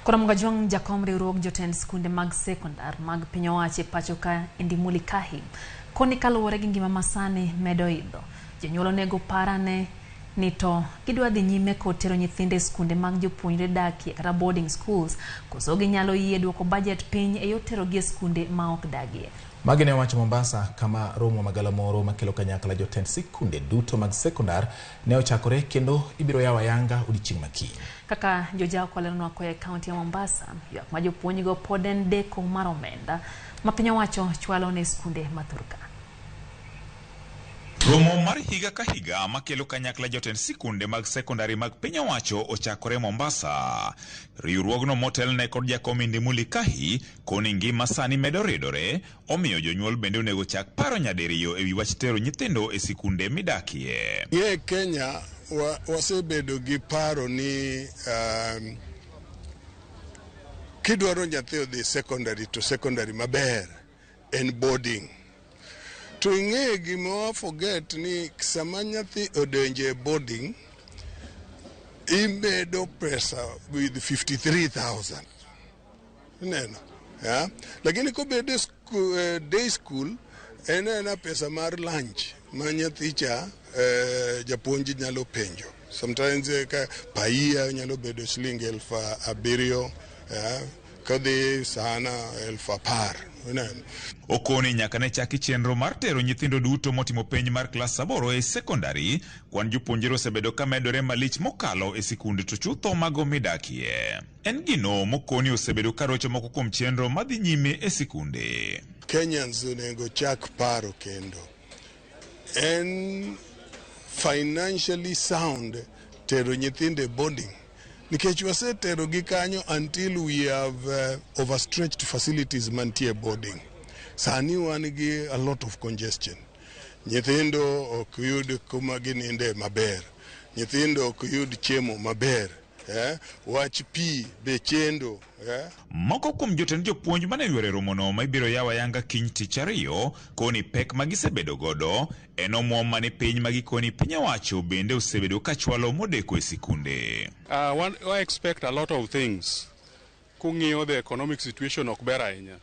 Koro Mgajwang' jakom riwruog jotend skunde mag sekondar mag piny owacho e pacho ka Indimuli Kahi koni kaluwore gi ngima masani medo idho, jonyuol onego parane ni to gidwa dhi nyime kod tero nyithindo e skunde mag jopuonjre dakie kata boarding schools koso ginyalo yie duoko budget piny e yor terogi e skunde ma ok dagie. Magi ne owacho Mombasa kama romo magalamoro makelo kanyakla jotend sikunde duto mag sekondar ne ochakore kendo ibiro yawo ayanga odiochieng' ma kiny. Kaka jojako leronwa koa e kaunti ya Mombasa, ywak ma jopuonjgo pod en deko mar omenda ma piny owacho chwalo ne skunde ma thurka. Romo mar higa ka higa makelo kanyakla jotend sikunde mag sekondari mag piny owacho ochakore Mombasa. Riwruogno motelne kod jakom Indimuli Kahi koni ngima sani medo ridore, omiyo jonyuol bende onego chak paro nyadiriyo ewi wach tero nyithindo e sikunde midakie. Ye Kenya wasebedo gi paro ni kidwaro nyathi odhi secondary to secondary maber en boarding. To ing'e gima wa forget ni sama nyathi odonjo e boarding imedo pesa with 53,000. Ineno? Yeah? Lakini kobedo day school en ena pesa mar lunch ma nyathi cha japuonj nyalo penjo. Sometimes ka paia nyalo bedo shiling 7,000, kadhi sana 10,000. Ineno? Okoni nyaka ne chaki chenro mar tero nyithindo duto motimo penj mar klas 8 e sekondari, kwan jopuonjre osebedo ka medore malich mokalo e sikunde to chutho mago midakie. En gino mokoni osebedo ka rocho moko kuom chenro madhi nyime e sikunde. Kenyans onego chak paro kendo. En financially sound tero nyithindo e boarding. Nikech wasetero gi kanyo until we have overstretched facilities mantie boarding. Sani wan gi a lot of congestion. Nyithindo ok yud kuma gininde maber. Nyithindo ok yud chiemo maber. Wach pi be chendo. Moko kuom jotend jopuonj mane oyuoro e romono ma ibiro yaw ayanga kiny tich ariyo koni pek ma gisebedo godo en omuom mani piny ma gikoni piny owacho bende osebedo ka chwalo modeko e sikunde. I expect a lot of things. Kung'iyo the economic situation ok ber ahinya.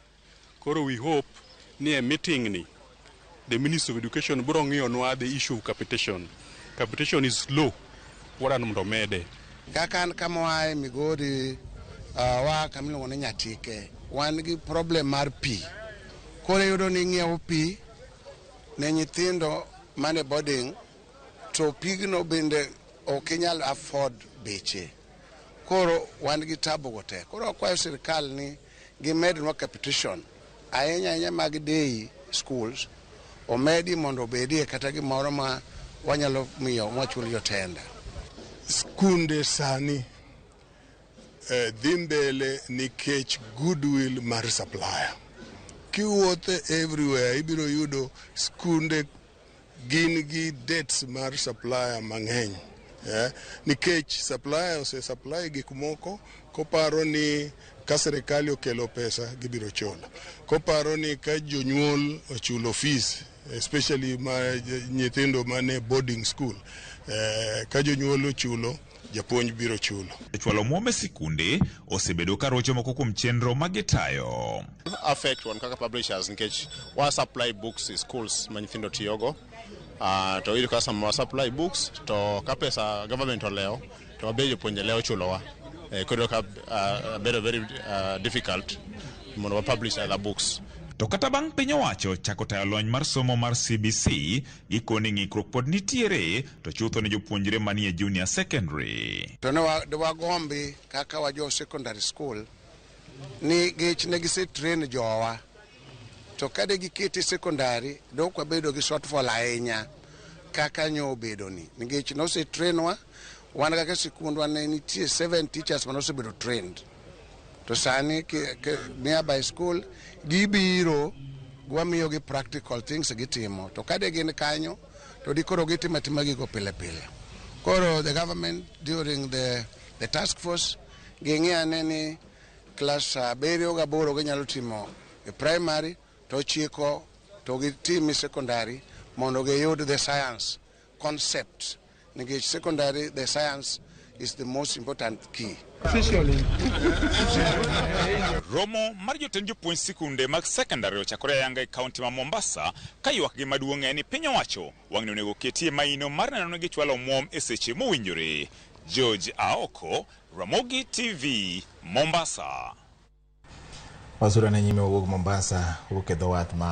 Koro we hope ni e meeting ni the Minister of Education biro ng'iyonwa the issue of capitation. Capitation is low. Wadwaro mondo omede. Kaka an kama waaye Migori, wa kama iluongo ni Nyatike, wan gi problem mar pi. Koro iyudo ni ing'iewo pi ne nyithindo mane boarding to pigno bende ok inyal afford beche. Koro wan gi tabu go te. Koro wakwayo sirikal ni gimednwa capitation ahinya ahinya mag day schools omedi mondo obedie kata gimoro ma wanyalo miyo mwachul jotenda. Skunde sani dhi mbele nikech goodwill mar supplier. Kiwuotho everywhere ibiro yudo skunde gin gi debts mar supplier mang'eny. Nikech supplier ose supply gik moko koparo ni ka sirikal okelo pesa gibiro chulo. Koparo ni ka jonyuol ochulo fees, especially ma nyithindo mane boarding school, ka jonyuol ochulo, japuonj biro chulo. Chwalo omuom e sikunde osebedo ka rocho moko kuom chenro ma gitayo. Affect wan kaka publishers nikech wa supply books e schools ma nyithindo tiyogo. To iyudo ka sama wa supply books to ka pesa government olewo to wabe jopuonje lewo chulowa. Koro ka bedo very difficult mondo wa publish other books. To kata bang' piny owacho chako tayo lony mar somo mar CBC, gikoni ng'ikruok pod nitiere to chutho ne jopuonjre manie junior secondary. To ne wagombi kaka wa jo secondary school ni gech ne gise train jowa. To kade gikete secondary dok wabedo gi shortfall ahinya kaka nyo obedo ni. Nikech nose train wa, wan kaka sikundwa ne nitie 7 teachers mane osebedo trained. To sani nearby school gibiro wamiyogi practical things gitimo. To kade gin kanyo to dikoro gitimo atima gigo pile pile. Koro the government during the task force ging'i ane ni class 7 gi 8 ginyalo timo e primary to 9 to gitim e secondary mondo giyud the science concept. Nikech secondary the science is the most important key. Romo mar jotend jopuonj sikunde mag sekondari ochakore ayanga e kaunti ma Mombasa ka ywakgi maduong' en ni piny owacho wang'ni onego ketie maino mar neno ni gichwalo omuom e seche mowinjore. George Aoko, Ramogi TV, Mombasa. Wasura ne nyime wuok Mombasa wuok e dho wath ma